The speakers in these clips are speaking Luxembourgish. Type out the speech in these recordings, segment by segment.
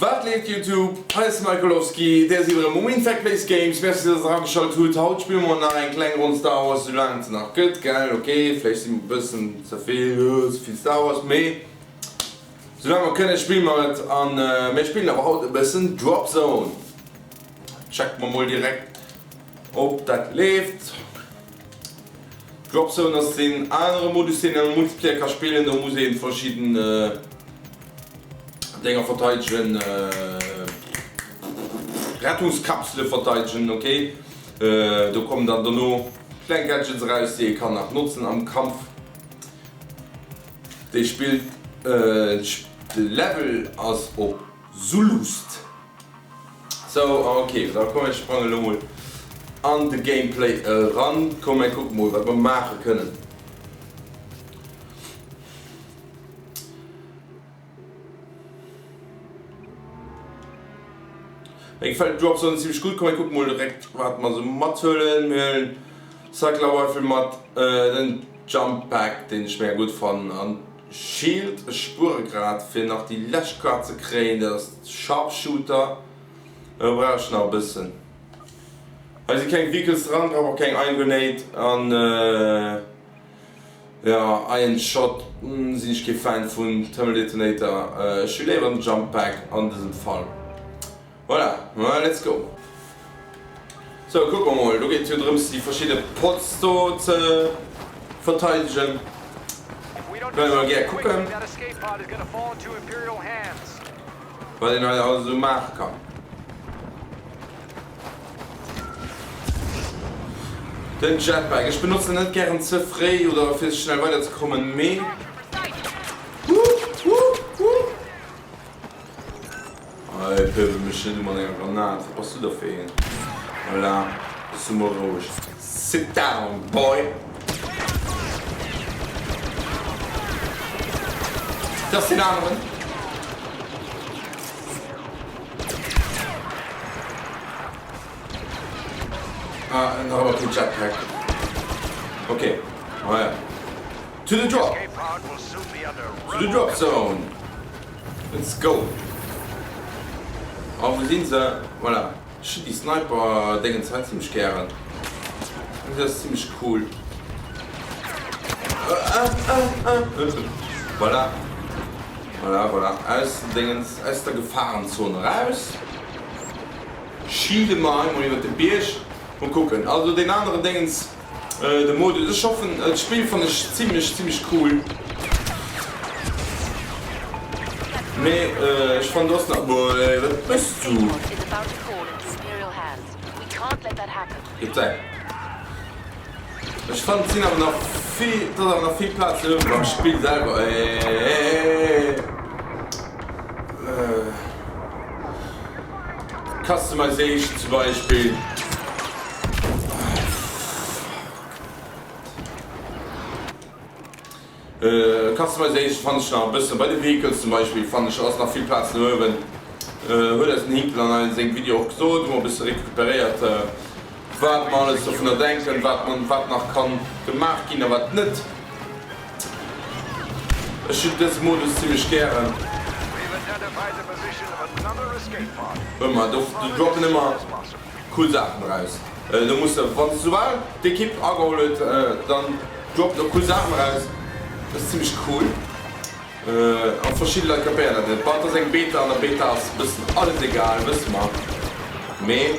Wat leeft Youtube? Hei ass de Michaelowski, där sidd erëm um Infect Plays Games. Merci dass der erageschalt hutt. Haut spille mer nach eng kleng Ronn Star Wars, sou laang et se nach gëtt, gell? Ok, vläicht si mer e bëssen ze vill, ze vill Star Wars, mee sou laang mer kënnen spille mer et. An mir spillen awer haut e bëssen Dropzone. Checke mer mol direkt ob dat leeft. Dropzone ass deen anere Modus deen een am Multiplayer ka spillen, do muss een verschidden Dénger verteidegen, Rettungskapsele verteidegen, ok. Do kommen dann dono kleng Gadgets eraus déi ee kann nach notzen am Kampf. Dee spillt, de Level ass op Sullust. Sou, ok, da komm mir sprange lo mol an de Gameplay eran. Komm mir kucke mol wat mer maache kënnen. Mir gefält d'Dropzone zimmlech gutt. Komm mir kucke mol direkt wat mer sou mathuelen. Mir huelen Cycler Rifle mat, den Jump Pack deen ech mega gutt fannen an Shield. Ech spuere grad fir nach déi lescht Kaart ze kréien, dat ass Sharpshooter. Do brauch ech nach e bëssen. Hei si keng Vehicles dran, brauch och keng Iron Grenade an jo Iron Shot sinn ech kee Fan vun. Thermal Detonator, ech hu léiwer den Jump Pack an dësem Fall. Voilà, let's go. Sou, kucke mer mol. Do geet et jo drëms déi verschidde Pods do ze verteidegen. Wëlle mer gär kucken, wat een hei alles esou maache kann. Den Jetpack, ech benotzen en net gären ze fréi oder fir schnell weider ze kommen, mee. Hei pöbel mech net u mat enger Granat. Wat bass du da fir een? Voilà, bass du mol roueg. Sit down, boy! Dat ass deen aneren. Ah, nach ëmmer kee Jetpack. Ok, voilà. To the drop! To the drop zone! Let's go! A wou sinn se? Voilà. Ech hunn déi Sniper-Déngens hei zimmlech gären. Dat ass zimmlech cool. Voilà. Voilà, voilà. Aus dem Déngens, aus der Gefahrenzone raus. Schiele mer hei mol iwwert de Bierg. Mol kucken. Also deen aneren Déngens. De Modus, ech hoffen d'Spill fannen ech zimlech zimlech cool, mee ech fannen do ass nach, boah wat mëss du? Gëtt säin. Ech fannen et sinn awer nach vill, et ass awer nach vill Plaz no uewen beim Spill selwer. Customization zum Beispill. Customization fannen ech nach e bëssen, bei de Vehicles zum Beispill fannen ech ass nach vill Plaz no uewen. Huet eisen Hinkel an sengem Video och gesot, hu mer e bësse recuperéiert wat mer alles dovunner denken, wat man wat nach kann gemaach ginn a wat net. Ech hunn dëse Modus zimlech gären. Ëmmer, do droppen ëmmer cool Saachen eraus. Do muss de, wann soubal d'Ekipp ageholl huet, dann droppen och cool Saachen eraus. Dat ass zimlech cool. A verschidde Leit kapéieren dat net. Bon, et ass eng Beta, an der Beta ass e bëssen alles egal, wësse mer. Mee.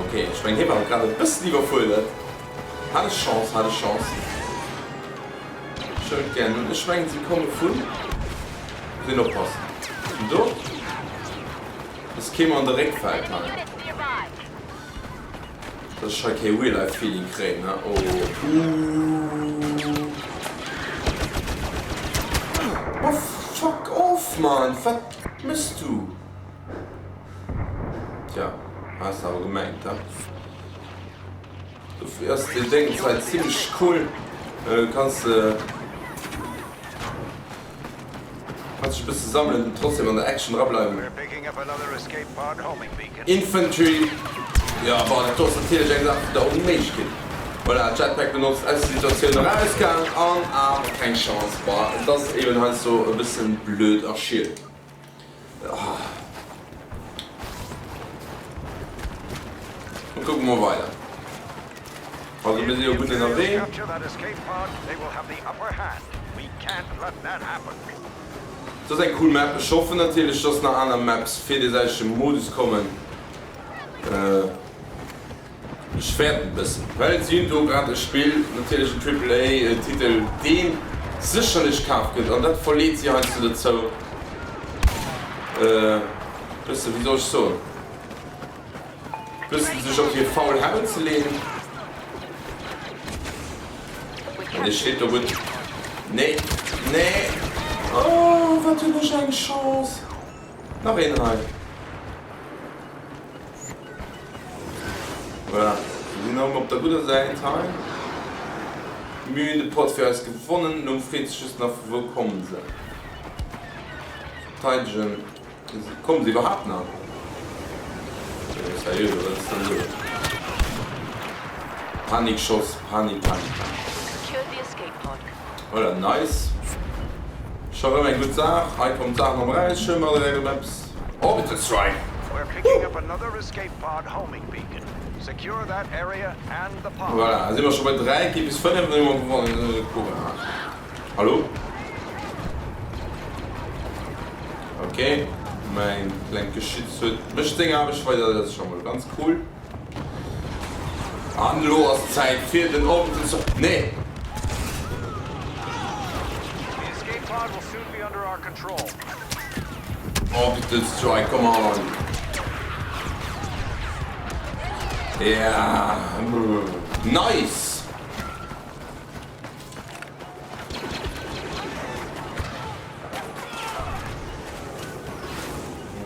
Ok, ech mengen hie war grad e bëssen iwwerfuerdert. Hat ech Chance, hat ech Chance. Ech huelen gären un. Ech mengen si komme vun. Muss een oppassen. Vun do. Dass kee mer an de Réck fält hei. Dass ech hei kee Real Life Feeling kréien, ne? Oh, ooh. Oh, fuck off, Mann! Wat mëss du? Tja, has de awer gemengt, he? Dofir ass déi Déngens hei zimlech cool. Kanns de kanns dech e bësse sammelen an trotzdem an der Action dra bleiwen. Infantry, jo bon, dat do ass natierlech eng Saach vun der Onméiglechkeet. Voilà, Jetpack benotzt, aus der Situatioun erausgaang an awer keng Chance. Bah, et ass eben heiansdo e bëssen blöd a schiel. Dann kucke mer weider. Also mir si jo gutt ënnerwee. Et ass eng cool Map. Ech hoffen natierlech, dass nach aner Maps fir dee selwechte Modus kommen. Ech fäerten e bëssen, well si hunn do grad e Spill, natierlech en Triple A Titel, dee sécherlech kaf gëtt, an dat verleet si heiansdo dozou e bëssen, wéi soll ech soen, bëssen sech op hir faul Haut ze leeën. An dee steet do gutt. Nee, nee, oh wat hunn ech eng Chance! Nach een hei. Voilà, mir sinn erëm op der gudder Säit hei. Mir hunn de Pot fir eis gewonnen. Elo freet sech just nach, vu wou kommen se? Verteidegen. Kommen se iwwerhaapt nach? Seriö, wat ass dann elo? Panikschoss, Panik, Panik, Panik. Voilà, nice. Scho rëm eng gutt Saach. Hei kommen d'Saachen erëm eraus. Schéin mat engem eppes. Orbital Strike! Voilà, si mer scho bei 3, geet bis 5, dann hu mer gewonnen. Hallo? Ok, mäin klengt Geschütz huet mécht seng Aarbecht weider, dat ass scho mol ganz cool. An elo ass Zäit fir den Orbital Strike. Nee! Orbital Strike, come on! Yeah! Nice!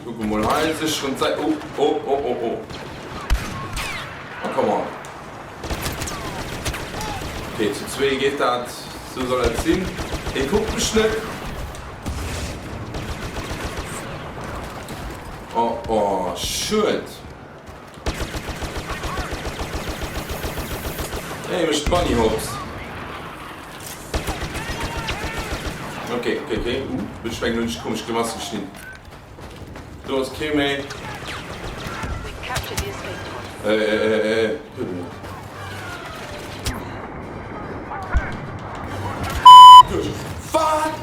Kucke mol hei sécheren Zäit. Oh, oh, oh, oh, oh. Oh, come on. Okay, zu zwee geet dat. Sou soll et sinn. Hie kuckt mech net. Oh, oh, schued. Hey, mécht Bunny Hops. Okay, okay, okay. Uh, ech mengen, hunn ech komesch Grimasse geschnidden. Do ass kee méi. Äh, äh, äh, äh. Wat?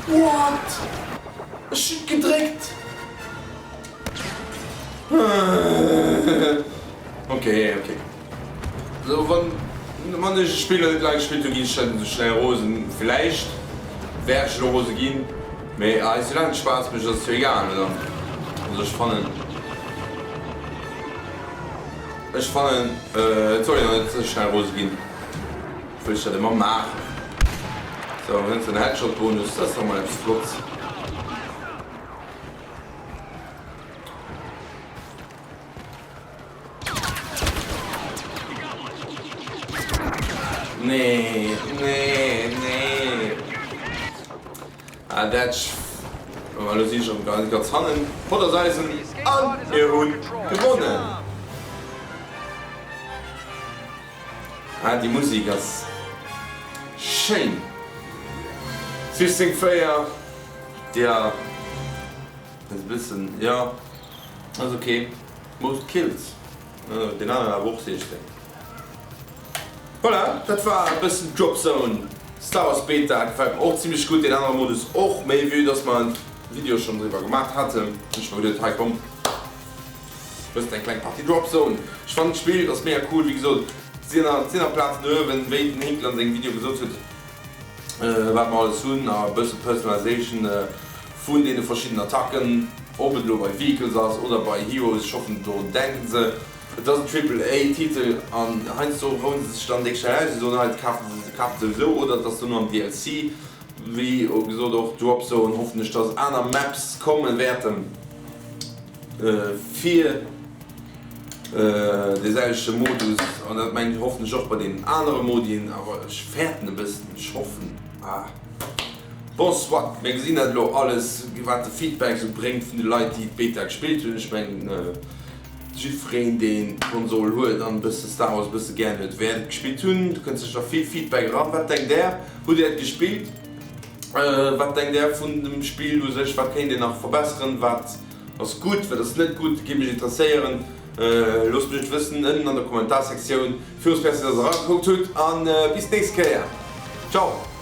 What? Ech hunn gedréckt. Ok, ok. Sou, wann, wann ech e Spill net laang gespillt hunn, ginn ech net esou schnell rosen. Villäicht wäert ech elo rose ginn, mee esou laang et Spaass mécht, ass et jo egal, oder? Also ech fannen, ech fannen, et soll een och net ze schnell rose ginn, obwuel ech dat ëmmer maachen. Sou, hei den Headshot-Bonus, dat ass dach mol eppes Flotts. Nee, nee, nee. Ah, dat. Oh, elo sinn ech erëm ganz, ganz hannen. Pot ass eisen an mir hunn gewonnen. Ah, déi Musik ass schéin. 16, 4. Ja. Ass e bëssen, jo, ass ok. Most kills, deen aneren awer och 16. Voilà, dat war e bëssen Dropzone Star Wars Beta. Gefält mer och zimlech gutt, deen anere Modus och, mee vue dass mer en Video schonn driwwer gemaach haten, hunn ech mer geduet, hei komm, bëssen eng kleng Partie Dropzone. Ech fannen d'Spill ass mega cool, wéi gesot, sinn a Plazen uewen, wéi den Hinkel an sengem Video gesot huet. Wat mer alles hunn a bësse Personalization vun deene verschiddenen Attacken, ob et elo bei Vehicles ass oder bei Heroes, ech hoffen dorun denken se. Et ass en Triple A Titel an heiansdo rouen se sech dann déck schnell aus, se soen hei et kafen se kafen souwisou oder et ass dono am DLC. Wéi gesot och Drop Zone hoffen ech dass aner Maps kommen wäerten fir dee selwechte Modus an dat mengen ech hoffen ech och bei deenen anere Modien, awer ech fäerten e bëssen, ech hoffen, ah bon soit, mir gesinn dat elo alles wat de Feedback esou bréngt vun de Leit déi d'Beta gespillt hunn. Ech mengen. Jiddwereen deen d'Konsol huet an e bësse Star Wars e bësse gären huet, wäert et gespillt hunn. Do kënnt sécher vill Feedback eran. Wat denkt där? Hutt där et gespillt? Wat denkt där vun dem Spill u sech? Wat kéint een nach verbesseren? Wat ass gutt, wat ass net gutt? Géif mech interesséieren. Loosst mech et wëssen ënnen an der Kommentarsektioun. Villmools Merci dass der eragekuckt hutt an bis d'nächst Kéier. Ciao!